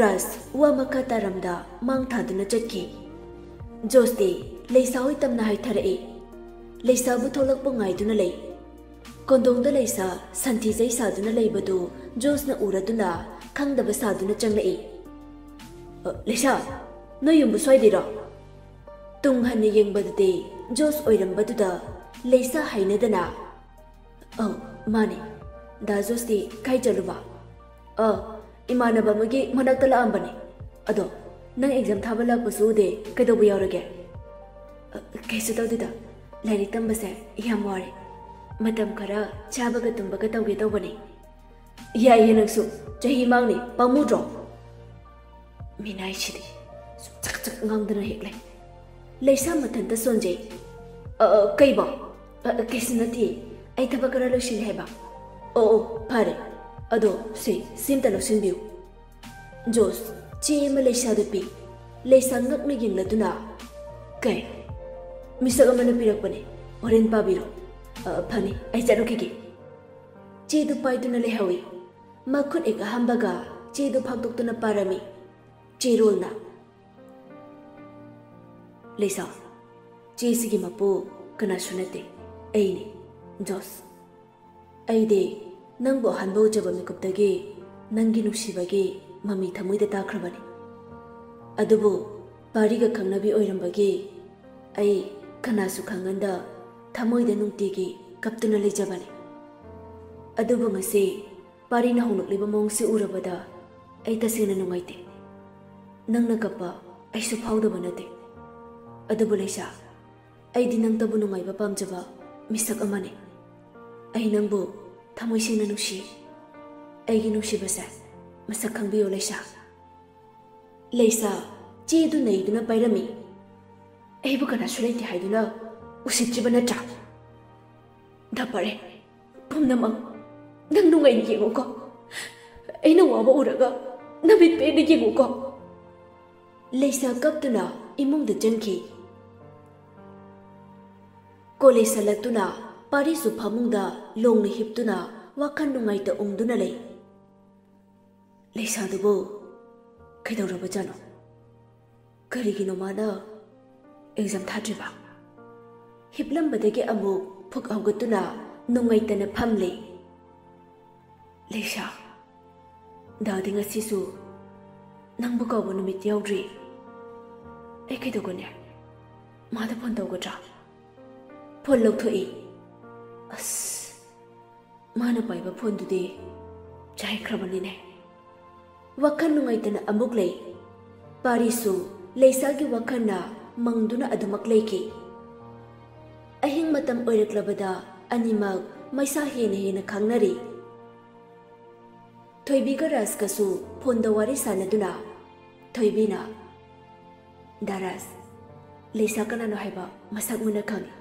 ꯔꯥꯖ ꯋꯥ ꯃꯈꯥ ꯇꯥꯔꯝꯗ ꯃꯥꯡ ꯊꯥꯗꯨꯅ ꯆꯠꯈꯤ꯫ ꯖꯣꯁꯇꯤ ꯂꯩꯁꯥ ꯍꯣꯏ ꯇꯝꯅ ꯍꯥꯏꯊꯔꯛꯏ꯫ ꯂꯩꯁꯥꯕꯨ ꯊꯣꯛꯂꯛꯄ ꯉꯥꯏꯗꯨꯅ ꯂꯩ꯫ ꯀꯣꯟꯗꯣꯡꯗ ꯂꯩꯁꯥ ꯁꯟꯊꯤ ꯆꯩ ꯁꯥꯗꯨꯅ ꯂꯩꯕꯗꯨ ꯖꯣꯁꯅ ꯎꯔꯗꯨꯅ ꯈꯪꯗꯕ ꯁꯥꯗꯨꯅ ꯆꯪꯂꯛꯏ꯫ "ꯑ, ꯂꯩꯁꯥ, ꯅꯣꯏ ꯌꯨꯝꯕꯨ ꯁ꯭ꯋꯥꯏꯗꯩꯔꯣ?" ꯇꯨꯡ ꯍꯟꯅ ꯌꯦꯡꯕꯗꯗꯤ ꯖꯣꯁ ꯑꯣꯏꯔꯝꯕꯗꯨꯗ ꯂꯩꯁꯥ ꯍꯩꯅꯗꯅ, "ꯑꯧ, ꯃꯥꯅꯦ꯫ ꯗꯥ ꯖꯣꯁꯇꯤ ꯀꯥꯏ ꯆꯠꯂꯨꯕ?" "ꯑ, ꯏꯃꯥꯟꯅꯕ ꯑꯃꯒꯤ ꯃꯅꯥꯛꯇ ꯂꯥꯛꯑꯝꯕꯅꯦ꯫ ꯑꯗꯣ ꯅꯪ ꯑꯦꯛꯖꯥꯝ ꯊꯥꯕ ꯂꯥꯛꯄꯁꯨ ꯎꯗꯦ, ꯀꯩꯗꯧꯕ ꯌꯥꯎꯔꯒꯦ?" "ꯑ, ꯀꯩꯁꯨ ꯇꯧꯗꯦꯗ꯫ ꯂꯥꯏꯔꯤꯛ ꯇꯝꯕꯁꯦ ꯌꯥꯝ ꯋꯥꯔꯦ꯫ ꯃꯇꯝ ꯈꯔ ꯆꯥꯕꯒ ꯇꯨꯝꯕꯒ ꯇꯧꯒꯦ ꯇꯧꯕꯅꯦ꯫" "ꯌꯥꯏꯌꯦ ꯅꯪꯁꯨ, ꯆꯍꯤ ꯃꯥꯡꯅꯤ, ꯄꯥꯝꯃꯨꯗ꯭ꯔꯣ?" ꯃꯤꯅꯥꯏꯁꯤꯗꯤ ꯁꯨꯝ ꯆꯛ ꯆꯛ ꯉꯥꯡꯗꯨꯅ ꯍꯦꯛ ꯂꯩ꯫ ꯂꯩꯁꯥ ꯃꯊꯟꯇ ꯁꯣꯟꯖꯩ꯫ "ꯑ, ꯑ, ꯀꯩꯕꯣ? ꯑ, ꯑ, ꯀꯩꯁꯨ ꯅꯠꯇꯦ꯫ ꯑꯩ ꯊꯕꯛ ꯈꯔ ꯂꯣꯏꯁꯤꯜꯂꯦ ꯍꯥꯏꯕ꯫" "ꯑꯣ, ꯑꯣ, ꯐꯔꯦ꯫ ꯑꯗꯣ ꯁꯤ, ꯁꯤꯝꯇ ꯂꯧꯁꯤꯟꯕꯤꯌꯨ꯫" ꯖꯣꯁ ꯆꯦ ꯑꯃ ꯂꯩꯁꯥꯗ ꯄꯤ꯫ ꯂꯩꯁꯥ ꯉꯛꯅ ꯌꯦꯡꯂꯗꯨꯅ, "ꯀꯩ?" "ꯃꯤꯁꯛ ꯑꯃꯅ ꯄꯤꯔꯛꯄꯅꯦ꯫ ꯍꯣꯔꯦꯟ ꯄꯥꯕꯤꯔꯣ꯫" "ꯑ, ꯐꯅꯤ, ꯑꯩ ꯆꯠꯂꯨꯈꯤꯒꯦ꯫" ꯆꯦꯗꯨ ꯄꯥꯏꯗꯨꯅ ꯂꯩꯍꯧꯏ꯫ ꯃꯈꯨꯠ ꯍꯦꯛ ꯑꯍꯥꯝꯕꯒ ꯆꯦꯗꯨ ꯐꯥꯛꯇꯣꯛꯇꯨꯅ ꯄꯥꯔꯝꯃꯤ꯫ ꯆꯦꯔꯣꯜꯅ, "ꯂꯩꯁꯥ, ꯆꯦꯁꯤꯒꯤ ꯃꯄꯨ ꯀꯅꯥꯁꯨ ꯅꯠꯇꯦ, ꯑꯩꯅꯤ, ꯖꯣꯁ꯫ ꯑꯩꯗꯤ ꯅꯪꯕꯨ ꯑꯍꯥꯟꯕ ꯎꯖꯕ ꯃꯤꯀꯨꯞꯇꯒꯤ ꯅꯪꯒꯤ ꯅꯨꯡꯁꯤꯕꯒꯤ ꯃꯃꯤ ꯊꯃꯣꯏꯗ ꯇꯥꯈ꯭ꯔꯕꯅꯤ꯫ ꯑꯗꯨꯕꯨ ꯄꯥꯔꯤꯒ ꯈꯪꯅꯕꯤ ꯑꯣꯏꯔꯝꯕꯒꯤ ꯑꯩ ꯀꯅꯥꯁꯨ ꯈꯪꯍꯟꯗ ꯊꯃꯣꯏꯗ ꯅꯨꯡꯇꯤꯒꯤ ꯀꯞꯇꯨꯅ ꯂꯩꯖꯕꯅꯤ꯫ ꯑꯗꯨꯕꯨ ꯉꯁꯤ ꯄꯥꯔꯤꯅ ꯍꯣꯡꯂꯛꯂꯤꯕ ꯃꯑꯣꯡꯁꯤ ꯎꯔꯕꯗ ꯑꯩ ꯇꯁꯦꯡꯅ ꯅꯨꯡꯉꯥꯏꯇꯦ꯫ ꯅꯪꯅ ꯀꯞꯄ ꯑꯩꯁꯨ ꯐꯥꯎꯗꯕ ꯅꯠꯇꯦ꯫ ꯑꯗꯨꯕꯨ ꯂꯩꯁꯥ, ꯑꯩꯗꯤ ꯅꯪꯇꯕꯨ ꯅꯨꯡꯉꯥꯏꯕ ꯄꯥꯝꯖꯕ ꯃꯤꯁꯛ ꯑꯃꯅꯤ꯫ ꯑꯩ ꯅꯪꯕꯨ ꯊꯃꯣꯏ ꯁꯦꯡꯅ ꯅꯨꯡꯁꯤ꯫ ꯑꯩꯒꯤ ꯅꯨꯡꯁꯤꯕꯁꯦ ꯃꯁꯛ ꯈꯪꯕꯤꯌꯨ ꯂꯩꯁꯥ꯫ ꯂꯩꯁꯥ, ꯆꯦꯗꯨ ꯅꯩꯗꯨꯅ ꯄꯥꯏꯔꯝꯃꯤ꯫ ꯑꯩꯕꯨ ꯀꯅꯥꯁꯨ ꯂꯩꯇꯦ ꯍꯥꯏꯗꯨꯅ ꯎꯁꯤꯠꯇ꯭ꯔꯤꯕ ꯅꯠꯇ꯭ꯔꯥ? ꯗꯥ ꯄꯥꯔꯤ, ꯄꯨꯝꯅꯃꯛ ꯅꯪ ꯅꯨꯡꯉꯥꯏꯅ ꯌꯦꯡꯉꯨꯀꯣ꯫ ꯑꯩꯅ ꯋꯥꯕ ꯎꯔꯒ ꯅꯃꯤꯠ ꯄꯦꯟꯅ ꯌꯦꯡꯉꯨꯀꯣ꯫ ꯂꯩꯁꯥ ꯀꯞꯇꯨꯅ ꯏꯃꯨꯡꯗ ꯆꯪꯈꯤ꯫ ꯀꯣꯂꯦꯖ ꯍꯜꯂꯛꯇꯨꯅ ꯄꯥꯔꯤꯁꯨ ꯐꯃꯨꯡꯗ ꯂꯣꯡꯅ ꯍꯤꯞꯇꯨꯅ ꯋꯥꯈꯜ ꯅꯨꯡꯉꯥꯏꯇ ꯎꯪꯗꯨꯅ ꯂꯩ꯫ ꯂꯩꯁꯥꯗꯨꯕꯨ ꯀꯩꯗꯧꯔꯕꯖꯥꯠꯅꯣ? ꯀꯔꯤꯒꯤꯅꯣ ꯃꯥꯅ ꯑꯦꯛꯖꯥꯝ ꯊꯥꯗ꯭ꯔꯤꯕ? ꯍꯤꯞꯂꯝꯕꯗꯒꯤ ꯑꯃꯨꯛ ꯐꯨꯛ ꯍꯧꯒꯠꯇꯨꯅ ꯅꯨꯡꯉꯥꯏꯇꯅ ꯐꯝꯂꯦ꯫ ꯂꯩꯁꯥ, ꯗꯥꯗꯤ ꯉꯁꯤꯁꯨ ꯅꯪꯕꯨ ꯀꯧꯕ ꯅꯨꯃꯤꯠ ꯌꯥꯎꯗ꯭ꯔꯤ꯫ ꯑꯩ ꯀꯩꯗꯧꯒꯅꯤ? ꯃꯥꯗ ꯐꯣꯟ ꯇꯧꯒꯗ꯭ꯔꯥ? ꯐꯣꯟ ꯂꯧꯊꯣꯛꯏ꯫ ꯑꯁ, ꯃꯥꯅ ꯄꯥꯏꯕ ꯐꯣꯟꯗꯨꯗꯤ ꯆꯥꯏꯈ꯭ꯔꯕꯅꯤꯅꯦ꯫ ꯋꯥꯈꯜ ꯅꯨꯡꯉꯥꯏꯇꯅ ꯑꯃꯨꯛ ꯂꯩ꯫ ꯄꯥꯔꯤꯁꯨ ꯂꯩꯁꯥꯒꯤ ꯋꯥꯈꯜꯅ ꯃꯪꯗꯨꯅ ꯑꯗꯨꯃꯛ ꯂꯩꯈꯤ꯫ ꯑꯍꯤꯡ ꯃꯇꯝ ꯑꯣꯏꯔꯛꯂꯕꯗ ꯑꯅꯤꯃꯛ ꯃꯩꯁꯥ ꯍꯦꯟꯅ ꯍꯦꯟꯅ ꯈꯪꯅꯔꯤ꯫ ꯊꯣꯏꯕꯤꯒ ꯔꯥꯖꯀꯁꯨ ꯐꯣꯟꯗ ꯋꯥꯔꯤ ꯁꯥꯟꯅꯗꯨꯅ ꯊꯣꯏꯕꯤꯅ, "ꯗꯥ ꯔꯥꯖ, ꯂꯩꯁꯥ ꯀꯅꯥꯅꯣ ꯍꯥꯏꯕ ꯃꯁꯛ ꯃꯨꯟꯅ ꯈꯪꯏ꯫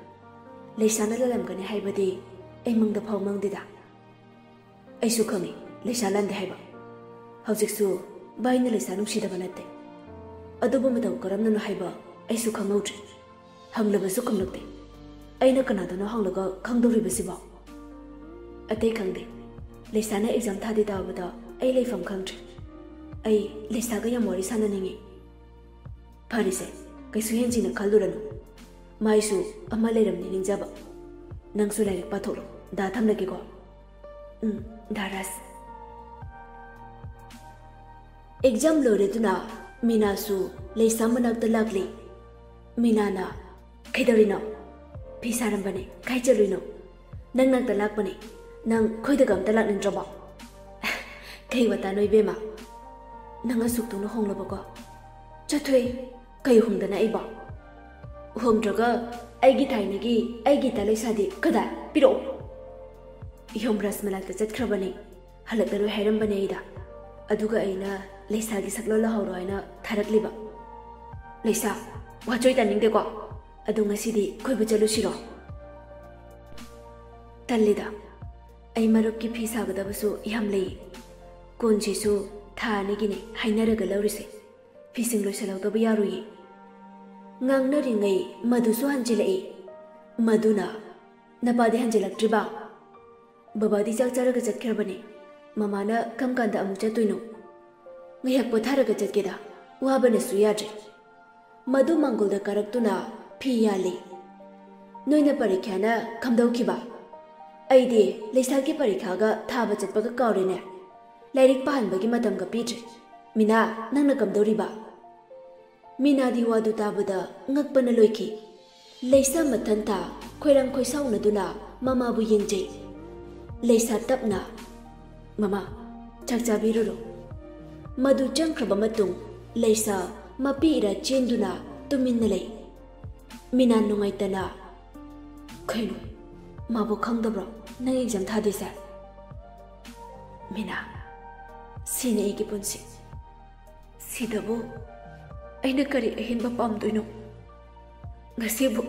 ꯂꯩꯁꯥꯅ ꯂꯥꯜꯂꯝꯒꯅꯤ ꯍꯥꯏꯕꯗꯤ ꯑꯩ ꯃꯪꯗ ꯐꯥꯎ ꯃꯪꯗꯦꯗ꯫ ꯑꯩꯁꯨ ꯈꯪꯏ ꯂꯩꯁꯥ ꯂꯥꯟꯗꯦ ꯍꯥꯏꯕ꯫ ꯍꯧꯖꯤꯛꯁꯨ ꯚꯥꯏꯅ ꯂꯩꯁꯥ ꯅꯨꯡꯁꯤꯗꯕ ꯅꯠꯇꯦ꯫ ꯑꯗꯨꯕꯨ ꯃꯇꯧ ꯀꯔꯝꯅꯅꯣ ꯍꯥꯏꯕ ꯑꯩꯁꯨ ꯈꯪꯍꯧꯗ꯭ꯔꯦ꯫ ꯍꯪꯂꯕꯁꯨ ꯈꯨꯝꯂꯛꯇꯦ꯫ ꯑꯩꯅ ꯀꯅꯥꯗꯅꯣ ꯍꯪꯂꯒ ꯈꯪꯗꯧꯔꯤꯕꯁꯤꯕꯣ? ꯑꯇꯩ ꯈꯪꯗꯦ꯫ ꯂꯩꯁꯥꯅ ꯑꯦꯛꯖꯥꯝ ꯊꯥꯗꯦ ꯇꯥꯕꯗ ꯑꯩ ꯂꯩꯐꯝ ꯈꯪꯗ꯭ꯔꯦ꯫ ꯑꯩ ꯂꯩꯁꯥꯒ ꯌꯥꯝ ꯋꯥꯔꯤ ꯁꯥꯟꯅꯅꯤꯡꯉꯤ꯫" "ꯐꯔꯦꯁꯦ, ꯀꯩꯁꯨ ꯍꯦꯟꯖꯤꯟꯅ ꯈꯜꯂꯨꯔꯅꯨ꯫ ꯃꯥꯏꯁꯨ ꯑꯃ ꯂꯩꯔꯝꯅꯤ ꯅꯤꯡꯖꯕ꯫ ꯅꯪꯁꯨ ꯂꯥꯏꯔꯤꯛ ꯄꯥꯊꯣꯛꯂꯣ꯫ ꯗꯥ ꯊꯝꯂꯒꯦꯀꯣ꯫" "ꯎꯝ, ꯗꯥ ꯔꯥꯖ꯫" ꯑꯦꯛꯖꯥꯝ ꯂꯣꯏꯔꯗꯨꯅ ꯃꯤꯅꯥꯁꯨ ꯂꯩꯁꯥ ꯃꯅꯥꯛꯇ ꯂꯥꯛꯂꯤ꯫ ꯃꯤꯅꯥꯅ, "ꯀꯩꯗꯧꯔꯤꯅꯣ?" "ꯐꯤ ꯁꯥꯔꯝꯕꯅꯦ꯫ ꯀꯥꯏ ꯆꯠꯂꯨꯏꯅꯣ?" "ꯅꯪ ꯅꯥꯛꯇ ꯂꯥꯛꯄꯅꯦ꯫ ꯅꯪ ꯈꯣꯏꯗꯒ ꯑꯝꯇ ꯂꯥꯛꯅꯤꯡꯗ꯭ꯔꯕꯣ?" "ꯀꯩ ꯋꯥꯇꯥꯅꯣ ꯏꯕꯦꯝꯃ? ꯅꯪ ꯑꯁꯨꯛ ꯊꯨꯅ ꯍꯣꯡꯂꯕꯀꯣ?" "ꯆꯠꯊꯣꯛꯏ꯫ ꯀꯩ ꯍꯣꯡꯗꯅ ꯑꯩꯕꯣ? ꯍꯣꯡꯗ꯭ꯔꯒ ꯑꯩꯒꯤ ꯊꯥꯏꯅꯒꯤ ꯑꯩꯒꯤ ꯏꯇꯥ ꯂꯩꯁꯥꯗꯤ ꯀꯗꯥꯏ? ꯄꯤꯔꯛꯑꯣ!" "ꯌꯣꯝꯔꯥꯖ ꯃꯅꯥꯛꯇ ꯆꯠꯈ꯭ꯔꯕꯅꯦ꯫ ꯍꯜꯂꯛꯂꯔꯣꯏ ꯍꯥꯏꯔꯝꯕꯅꯦ ꯑꯩꯗ꯫ ꯑꯗꯨꯒ ꯑꯩꯅ ꯂꯩꯁꯥꯒꯤ ꯁꯛꯂꯣꯟ ꯂꯧꯍꯧꯔꯣ ꯍꯥꯏꯅ ꯊꯥꯔꯛꯂꯤꯕ꯫" "ꯂꯩꯁꯥ, ꯋꯥꯆꯣꯏ ꯇꯥꯅꯤꯡꯗꯦꯀꯣ꯫ ꯑꯗꯨ ꯉꯁꯤꯗꯤ ꯀꯣꯏꯕ ꯆꯠꯂꯨꯁꯤꯔꯣ?" "ꯇꯜꯂꯤꯗ꯫ ꯑꯩ ꯃꯔꯨꯞꯀꯤ ꯐꯤ ꯁꯥꯒꯗꯕꯁꯨ ꯌꯥꯝ ꯂꯩ꯫ ꯀꯣꯟꯁꯤꯁꯨ ꯊꯥ ꯑꯅꯤꯒꯤꯅꯦ ꯍꯥꯏꯅꯔꯒ ꯂꯧꯔꯤꯁꯦ꯫ ꯐꯤꯁꯤꯡ ꯂꯣꯏꯁꯤꯜꯍꯧꯗꯕ ꯌꯥꯔꯣꯏꯌꯦ꯫" ꯉꯥꯡꯅꯔꯤꯉꯩ ꯃꯗꯨꯁꯨ ꯍꯟꯖꯤꯜꯂꯛꯏ꯫ ꯃꯗꯨꯅ, "ꯅꯄꯥꯗꯤ ꯍꯟꯖꯤꯜꯂꯛꯇ꯭ꯔꯤꯕ?" "ꯕꯕꯥꯗꯤ ꯆꯥꯛ ꯆꯥꯔꯒ ꯆꯠꯈ꯭ꯔꯕꯅꯦ꯫ ꯃꯃꯥꯅ ꯀꯔꯝ ꯀꯥꯟꯗ ꯑꯃꯨꯛ ꯆꯠꯇꯣꯏꯅꯣ?" "ꯉꯥꯏꯍꯥꯛ ꯄꯣꯊꯥꯔꯒ ꯆꯠꯀꯦꯗ꯫ ꯋꯥꯕꯅꯁꯨ ꯌꯥꯗ꯭ꯔꯦ꯫" ꯃꯗꯨ ꯃꯥꯡꯒꯣꯜꯗ ꯀꯥꯔꯛꯇꯨꯅ ꯐꯤ ꯌꯥꯜꯂꯤ꯫ "ꯅꯣꯏꯅ ꯄꯔꯤꯈ꯭ꯌꯥꯅ ꯀꯝꯗꯧꯈꯤꯕ? ꯑꯩꯗꯤ ꯂꯩꯁꯥꯒꯤ ꯄꯔꯤꯈ꯭ꯌꯥꯒ ꯊꯥꯕ ꯆꯠꯄꯒ ꯀꯥꯎꯔꯦꯅꯦ꯫ ꯂꯥꯏꯔꯤꯛ ꯄꯥꯍꯟꯕꯒꯤ ꯃꯇꯝꯒ ꯄꯤꯗ꯭ꯔꯦ꯫ ꯃꯤꯅꯥ, ꯅꯪꯅ ꯀꯝꯗꯧꯔꯤꯕ?" ꯃꯤꯅꯥꯗꯤ ꯋꯥꯗꯨ ꯇꯥꯕꯗ ꯉꯛꯄꯅ ꯂꯣꯏꯈꯤ꯫ ꯂꯩꯁꯥ ꯃꯊꯟꯇ ꯈꯣꯏꯔꯥꯡ ꯈꯣꯏꯁꯥꯎꯅꯗꯨꯅ ꯃꯃꯥꯕꯨ ꯌꯦꯡꯖꯩ꯫ ꯂꯩꯁꯥ ꯇꯞꯅ, "ꯃꯃꯥ, ꯆꯥꯛ ꯆꯥꯕꯤꯔꯨꯔꯣ꯫" ꯃꯗꯨ ꯆꯪꯈ꯭ꯔꯕ ꯃꯇꯨꯡ ꯂꯩꯁꯥ ꯃꯄꯤ ꯏꯔꯥ ꯆꯦꯟꯗꯨꯅ ꯇꯨꯃꯤꯟꯅ ꯂꯩ꯫ ꯃꯤꯅꯥ ꯅꯨꯡꯉꯥꯏꯇꯅ, "ꯀꯩꯅꯣ, ꯃꯥꯕꯨ ꯈꯪꯗꯕ꯭ꯔꯣ ꯅꯪ ꯑꯦꯛꯖꯥꯝ ꯊꯥꯗꯣꯏꯁꯦ?" "ꯃꯤꯅꯥ, ꯁꯤꯅꯤ ꯑꯩꯒꯤ ꯄꯨꯟꯁꯤ꯫ ꯁꯤꯗꯕꯨ ꯑꯩꯅ ꯀꯔꯤ ꯑꯍꯦꯟꯕ ꯄꯥꯝꯗꯣꯏꯅꯣ? ꯉꯁꯤꯕꯨ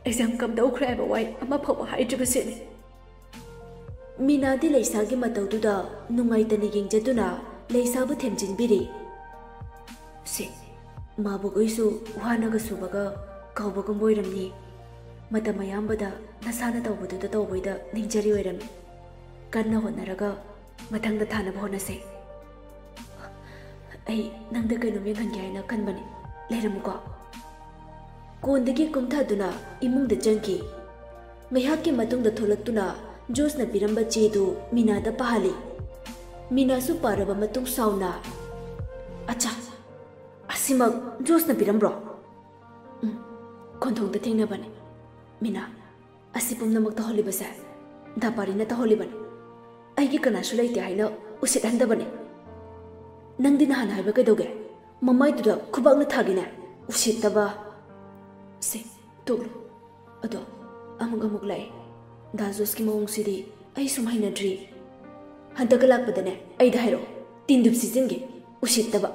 ꯑꯦꯛꯖꯥꯝ ꯀꯝꯗꯧꯈ꯭ꯔꯦ ꯍꯥꯏꯕ ꯋꯥꯍꯩ ꯑꯃ ꯐꯥꯎꯕ ꯍꯥꯏꯗ꯭ꯔꯤꯕꯁꯤꯅꯤ꯫" ꯃꯤꯅꯥꯗꯤ ꯂꯩꯁꯥꯒꯤ ꯃꯇꯧꯗꯨꯗ ꯅꯨꯡꯉꯥꯏꯇꯅ ꯌꯦꯡꯖꯗꯨꯅ ꯂꯩꯁꯥꯕꯨ ꯊꯦꯝꯖꯤꯟꯕꯤꯔꯤ꯫ "ꯁꯦ, ꯃꯥꯕꯨꯈꯣꯏꯁꯨ ꯋꯥꯅꯒ ꯁꯨꯕꯒ ꯀꯧꯕꯒꯨꯝꯕ ꯑꯣꯏꯔꯝꯅꯤ꯫ ꯃꯇꯝ ꯑꯌꯥꯝꯕꯗ ꯅꯁꯥꯅ ꯇꯧꯕꯗꯨꯗ ꯇꯧꯕꯩꯗ ꯅꯤꯡꯖꯔꯤ ꯑꯣꯏꯔꯝꯃꯤ꯫ ꯀꯟꯅ ꯍꯣꯠꯅꯔꯒ ꯃꯊꯪꯗ ꯊꯥꯅꯕ ꯍꯣꯠꯅꯁꯦ꯫ ꯑꯩ ꯅꯪꯗ ꯀꯩꯅꯣꯝ ꯌꯦꯡꯍꯟꯒꯦ ꯍꯥꯏꯅ ꯈꯟꯕꯅꯤ꯫ ꯂꯩꯔꯝꯃꯨꯀꯣ꯫" ꯀꯣꯟꯗꯒꯤ ꯀꯨꯝꯊꯗꯨꯅ ꯏꯃꯨꯡꯗ ꯆꯪꯈꯤ꯫ ꯉꯥꯏꯍꯥꯛꯀꯤ ꯃꯇꯨꯡꯗ ꯊꯣꯛꯂꯛꯇꯨꯅ ꯖꯣꯁꯅ ꯄꯤꯔꯝꯕ ꯆꯦꯗꯨ ꯃꯤꯅꯥꯗ ꯄꯥꯍꯜꯂꯤ꯫ ꯃꯤꯅꯥꯁꯨ ꯄꯥꯔꯕ ꯃꯇꯨꯡ ꯁꯥꯎꯅ, "ꯑꯠꯆꯥ, ꯁꯤꯃꯛ ꯖꯣꯁꯅ ꯄꯤꯔꯝꯕ꯭ꯔꯣ? ꯎꯝ, ꯈꯣꯟꯊꯣꯡꯗ ꯊꯦꯡꯅꯕꯅꯤ꯫ ꯃꯤꯅꯥ, ꯑꯁꯤ ꯄꯨꯝꯅꯃꯛ ꯇꯧꯍꯜꯂꯤꯕꯁꯦ ꯗꯥꯄꯥꯔꯤꯅ ꯇꯧꯍꯜꯂꯤꯕꯅꯤ꯫ ꯑꯩꯒꯤ ꯀꯅꯥꯁꯨ ꯂꯩꯇꯦ ꯍꯥꯏꯅ ꯎꯁꯤꯠꯍꯟꯗꯕꯅꯤ꯫ ꯅꯪꯗꯤ ꯅꯍꯥꯟ ꯍꯥꯏꯕ ꯀꯩꯗꯧꯒꯦ? ꯃꯃꯥꯏꯗꯨꯗ ꯈꯨꯕꯥꯛꯅ ꯊꯥꯒꯦꯅꯦ꯫ ꯎꯁꯤꯠꯇꯕ꯫ ꯁꯦ, ꯇꯣꯛꯂꯣ꯫ ꯑꯗꯣ ꯑꯃꯨꯛ ꯑꯃꯨꯛ ꯂꯥꯛꯑꯦ꯫ ꯗꯥ ꯖꯣꯁꯀꯤ ꯃꯑꯣꯡꯁꯤꯗꯤ ꯑꯩ ꯁꯨꯝ ꯍꯩꯅꯗ꯭ꯔꯤ꯫ ꯍꯟꯗꯛꯀ ꯂꯥꯛꯄꯗꯅꯦ ꯑꯩꯗ ꯍꯥꯏꯔꯛꯑꯣ꯫ ꯇꯤꯟꯗꯨꯞ ꯁꯤꯖꯤꯟꯒꯦ꯫ ꯎꯁꯤꯠꯇꯕ꯫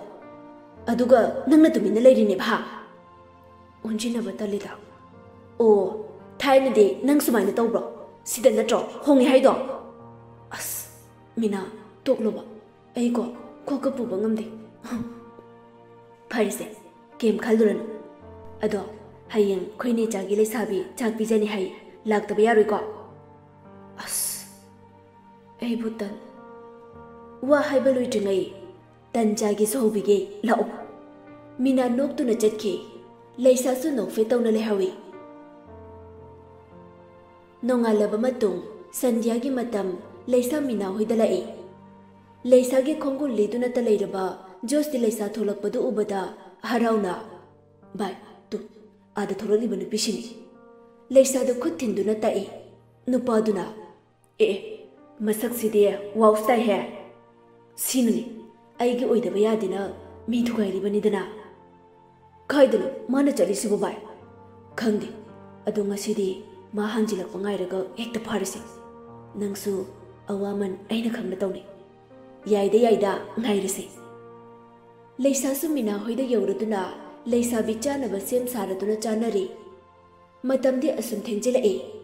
ꯑꯗꯨꯒ ꯅꯪꯅ ꯇꯨꯃꯤꯟꯅ ꯂꯩꯔꯤꯅꯦꯕ, ꯍꯥ? ꯑꯣꯟꯁꯤꯟꯅꯕ ꯇꯜꯂꯤꯗ꯫ ꯑꯣ, ꯊꯥꯏꯅꯗꯤ ꯅꯪ ꯁꯨꯃꯥꯏꯅ ꯇꯧꯕ꯭ꯔꯣ? ꯁꯤꯗ ꯅꯠꯇ꯭ꯔꯣ ꯍꯣꯡꯉꯦ ꯍꯥꯏꯗꯣ? ꯑꯁ, ꯃꯤꯅꯥ, ꯇꯣꯛꯂꯣꯕ꯫ ꯑꯩꯀꯣ ꯀꯣꯛꯀ ꯄꯨꯕ ꯉꯝꯗꯦ꯫ ꯐꯔꯦꯁꯦ, ꯀꯩꯝ ꯈꯜꯂꯨꯔꯅꯨ꯫ ꯑꯗꯣ ꯍꯌꯦꯡ ꯑꯩꯈꯣꯏ ꯅꯦꯆꯥꯒꯤ ꯂꯩꯁꯥꯕꯤ ꯆꯥꯛ ꯄꯤꯖꯅꯤ ꯍꯥꯏ, ꯂꯥꯛꯇꯕ ꯌꯥꯔꯣꯏꯀꯣ? ꯑꯁ, ꯑꯩꯕꯨ ꯇꯟ꯫ ꯋꯥ ꯍꯥꯏꯕ ꯂꯣꯏꯗ꯭ꯔꯤꯉꯩ ꯇꯟ ꯆꯥꯒꯦꯁꯨ ꯍꯧꯕꯤꯒꯦ, ꯂꯥꯛꯑꯣ꯫ ꯃꯤꯅꯥ ꯅꯣꯛꯇꯨꯅ ꯆꯠꯈꯤ꯫ ꯂꯩꯁꯥꯁꯨ ꯅꯣꯛꯐꯦꯠ ꯇꯧꯅ ꯂꯩꯍꯧꯏ꯫ ꯅꯣꯡꯉꯥꯜꯂꯕ ꯃꯇꯨꯡ ꯁꯟꯙ꯭ꯌꯥꯒꯤ ꯃꯇꯝ꯫ ꯂꯩꯁꯥ ꯃꯤꯅꯥ ꯍꯣꯏꯗ ꯂꯥꯛꯏ꯫ ꯂꯩꯁꯥꯒꯤ ꯈꯣꯡꯒꯨꯜ ꯂꯤꯗꯨꯅꯇ ꯂꯩꯔꯕ ꯖꯣꯁꯇꯤ ꯂꯩꯁꯥ ꯊꯣꯛꯂꯛꯄꯗꯨ ꯎꯕꯗ ꯍꯔꯥꯎꯅ, "ꯚꯥꯏ, ꯇꯨ, ꯑꯥꯗ ꯊꯣꯛꯂꯛꯂꯤꯕ ꯅꯨꯄꯤꯁꯤꯅꯤ꯫" ꯂꯩꯁꯥꯗꯨ ꯈꯨꯠ ꯊꯤꯟꯗꯨꯅ ꯇꯥꯛꯏ꯫ ꯅꯨꯄꯥꯗꯨꯅ, "ꯑꯦ, ꯑꯦ, ꯃꯁꯛꯁꯤꯗꯤ ꯋꯥꯎ ꯁ꯭ꯇꯥꯏꯍꯦ꯫ ꯁꯤꯅꯅꯤ ꯑꯩꯒꯤ ꯑꯣꯏꯗꯕ ꯌꯥꯗꯦꯅ ꯃꯤ ꯊꯨꯒꯥꯏꯔꯤꯕꯅꯤꯗꯅ꯫ ꯀꯥꯏꯗꯅꯣ ꯃꯥꯅ ꯆꯠꯂꯤꯁꯤꯕꯨ, ꯚꯥꯏ?" "ꯈꯪꯗꯦ꯫ ꯑꯗꯣ ꯉꯁꯤꯗꯤ ꯃꯥ ꯍꯟꯖꯤꯜꯂꯛꯄ ꯉꯥꯏꯔꯒ ꯍꯦꯛꯇ ꯐꯥꯔꯁꯤ꯫ ꯅꯪꯁꯨ ꯑꯋꯥꯃꯟ ꯑꯩꯅ ꯈꯪꯅ ꯇꯧꯅꯤ꯫" "ꯌꯥꯏꯗ, ꯌꯥꯏꯗ, ꯉꯥꯏꯔꯁꯤ꯫" ꯂꯩꯁꯥꯁꯨ ꯃꯤꯅꯥ ꯍꯣꯏꯗ ꯌꯧꯔꯗꯨꯅ ꯂꯩꯁꯥꯕꯤ ꯆꯥꯅꯕ ꯁꯦꯝ ꯁꯥꯔꯗꯨꯅ ꯆꯥꯅꯔꯤ꯫ ꯃꯇꯝꯗꯤ ꯑꯁꯨꯝ ꯊꯦꯡꯖꯤꯜꯂꯛꯏ꯫